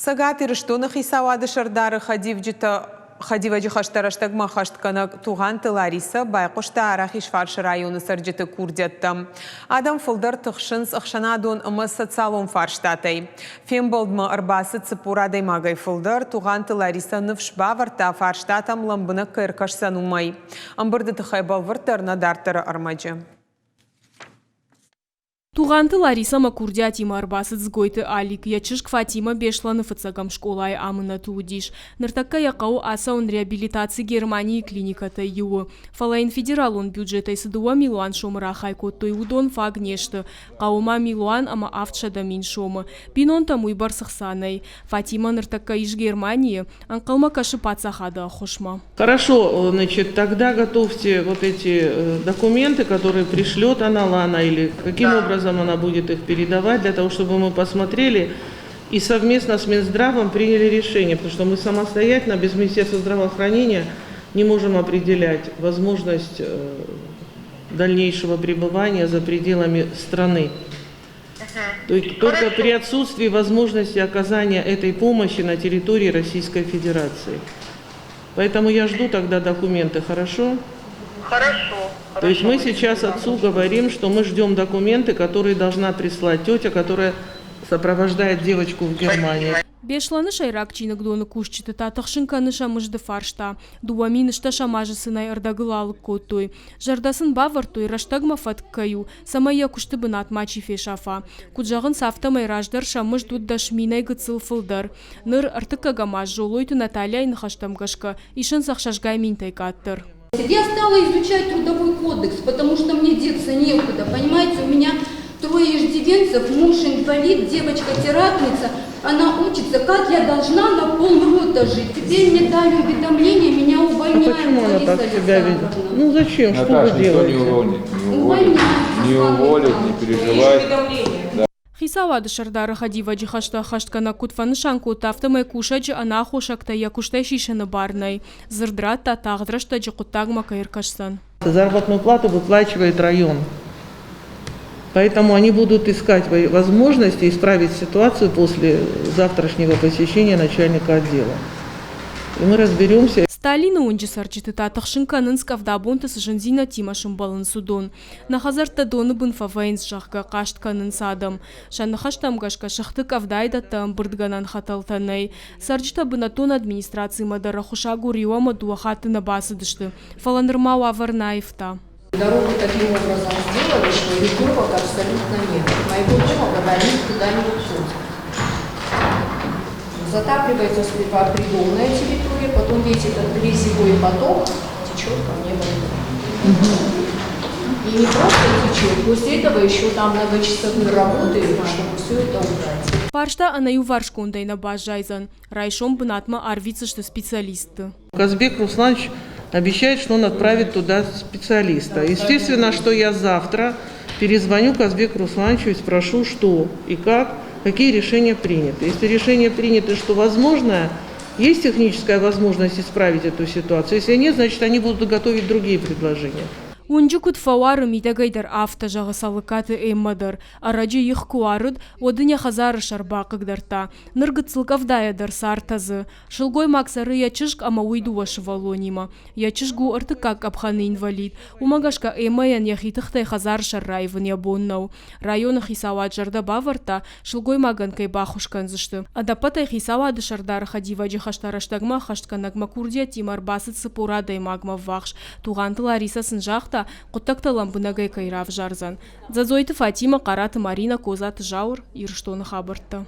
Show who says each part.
Speaker 1: Цӕгат Ирыстоны хицауады сӕрдары хӕдивджытӕ хӕдивӕджы хӕстӕ рӕстӕгмӕ ӕххӕстгӕнӕг Тугъанты Ларисӕ байхъуыста Рахизфарсы районы цӕрджыты курдиӕттӕм. Адӕм фылдӕр тыхсынц ӕхсӕнадон ӕмӕ социалон фарстатӕй. Фембӕлдмӕ ӕрбацыд 40 адӕймагӕй фылдӕр. Тугъанты Ларисӕ ныфс бавӕрдта, фарстатӕм лӕмбынӕг кӕй ӕркӕсдзӕн, уымӕй. Ӕмбырды тыххӕй бӕлвырддӕр нӕ дарддӕры ӕрмӕджы.
Speaker 2: Тугъанты Ларисӕмӕ курдиатимӕ ӕрбацыд Дзгойты Алик, йӕ чызг Фатимӕ Беслӕны фыццӕгӕм скъолайы амынӕты уыдис. Ныртӕккӕ йӕ хъӕуы ацӕуын реабилитаци Германийы клиникӕтӕй иуы. Фӕлӕ йын федералон бюджетӕй цы 2 милуан сомы рахай кодтой, уыдон фаг не сты. Хъӕуы ма милуан ӕмӕ 700 000 сомы. Бинонтӕм уыйбӕрц ӕхца нӕй. Фатимӕ ныртӕккӕ ис Германийы, ӕнхъӕлмӕ кӕсы паддзахады ӕххуысмӕ.
Speaker 3: Хорошо, значит, тогда готовьте вот эти документы, которые пришлет она, Лана, или каким образом она будет их передавать, для того, чтобы мы посмотрели и совместно с Минздравом приняли решение, потому что мы самостоятельно, без Министерства здравоохранения, не можем определять возможность дальнейшего пребывания за пределами страны. То есть только при отсутствии возможности оказания этой помощи на территории Российской Федерации. Поэтому я жду тогда документы, хорошо?
Speaker 4: Хорошо.
Speaker 3: То есть мы сейчас отцу говорим, что мы ждем документы, которые должна прислать тетя, которая сопровождает девочку в Германии.
Speaker 2: Беслӕны сӕйраг чиныгдоны кусджыты та тыхсын кӕны сӕ мызды фарста. 2010 азы сын ӕй ӕрдӕгыл алыг кодтой. Зӕрдӕ сын бавӕрдтой, рӕстӕгмӕ фӕтк кӕй у, цӕмӕй йӕ куысты бынат мачи фесафа. Куыд зӕгъынц, афтӕмӕй раздӕр сӕ мызд уыд 10 000-ӕй гыццыл фылдӕр. Ныр ӕртыккӕгӕм аз Золойты Натальяйы ныхӕстӕм гӕсгӕ исынц ӕхсӕзгай минтӕй къаддӕр.
Speaker 5: Я стала изучать трудовой кодекс, потому что мне деться некуда. Понимаете, у меня трое иждивенцев, муж инвалид, девочка-терапница, она учится. Как я должна на полрота жить? Теперь мне дали уведомление, меня
Speaker 3: А
Speaker 5: увольняют,
Speaker 3: почему она
Speaker 5: Лариса
Speaker 3: так себя ведет?
Speaker 5: Александровна.
Speaker 3: Ну зачем? Что
Speaker 6: Наташа,
Speaker 3: вы
Speaker 6: никто не
Speaker 3: делаете?
Speaker 6: уволит. Не уволит, не уволит, не переживай.
Speaker 2: Хицауады сӕрдары хӕдивӕджы хӕстӕ ӕххӕстгӕнӕг куыд фӕнысан кодта, афтӕмӕй кусӕджы ӕнаххосӕгтӕ йӕ куыстӕй сисыны бар нӕй. Дзырд радта, тагъд рӕстӕджы хъуыддагмӕ кӕй ӕркӕсдзӕн.
Speaker 3: Заработную плату выплачивает район. Поэтому они будут искать возможности исправить ситуацию после завтрашнего посещения начальника отдела. И мы разберемся.
Speaker 2: Сталины уынджы цӕрджыты та тыхсын кӕнынц, къӕвдабонты цы зындзинӕдтимӕ сӕмбӕлынц, уыдон. Нӕ хӕдзӕрттӕ доны бын фӕвӕййынц, зӕгъгӕ, хъаст кӕнынц адӕм. Сӕ ныхӕстӕм гӕсгӕ сыхты къӕвдайы дӕттӕ ӕмбырдгӕнӕн хӕтӕлтӕ нӕй. Цӕрджытӕ бынӕттон администрацимӕ дӕр ӕххуысагур иу ӕмӕ дыууӕ хатты нӕ бацыдысты, фӕлӕ нырма уавӕр нӕ аивта.
Speaker 7: Дорогу таким образом сделали, что регулировок абсолютно нет. Моего дома вода никуда не уходит. Затапливается сперва придомная территория, потом весь этот грязевой поток течет ко мне во двор. И не просто течет, после этого еще там многочасовые работы, чтобы все это убрать.
Speaker 2: Фарста ӕнӕиуварсгондӕй нӕ баззайдзӕн. Райсом бынатмӕ арвитдзысты специалистты.
Speaker 3: Казбек Русланович обещает, что он отправит туда специалиста. Естественно, что я завтра перезвоню Казбеку Руслановичу и спрошу, что и как, какие решения приняты. Если решение принято, что возможно, есть техническая возможность исправить эту ситуацию. Если нет, значит, они будут готовить другие предложения.
Speaker 2: Уынджы куыд фӕуары, мидӕгӕй дӕр афтӕ, зӕгъы Цӕлыккаты Эммӕ дӕр. Ӕрӕджы их куы уарыд, уӕд ын йӕ хӕдзары сӕр бахъыгдардта. Ныр гыццыл къӕвдайӕ дӕр цар тӕдзы. Сылгоймаг цӕры йӕ чызг ӕмӕ уый дыууӕ сывӕллонимӕ. Йӕ чызг у ӕртыккаг къӕпхӕны инвалид. Уымӕ гӕсгӕ Эммӕйӕн йӕхи тыхтӕй хӕдзары сӕр раивын йӕ бон нӕу. Районы хицауад зӕрдӕ бавӕрдта, сылгоймагӕн кӕй баххуыс кӕндзысты. Ӕдӕппӕтӕй хицауады сӕрдары хӕдивӕджы хӕстӕ рӕстӕгмӕ ӕххӕстгӕнӕгмӕ курдиӕттимӕ ӕрбацыд 40 адӕймагмӕ ӕввахс. Тугъанты Ларисӕ сын загъта, хъуыддӕгтӕ лӕмбынӕгӕй кӕй равзардзӕн. Дзӕдзойты Фатимӕ, Хъараты Маринӕ, Козаты Зауыр, Ирыстоны хабӕрттӕ.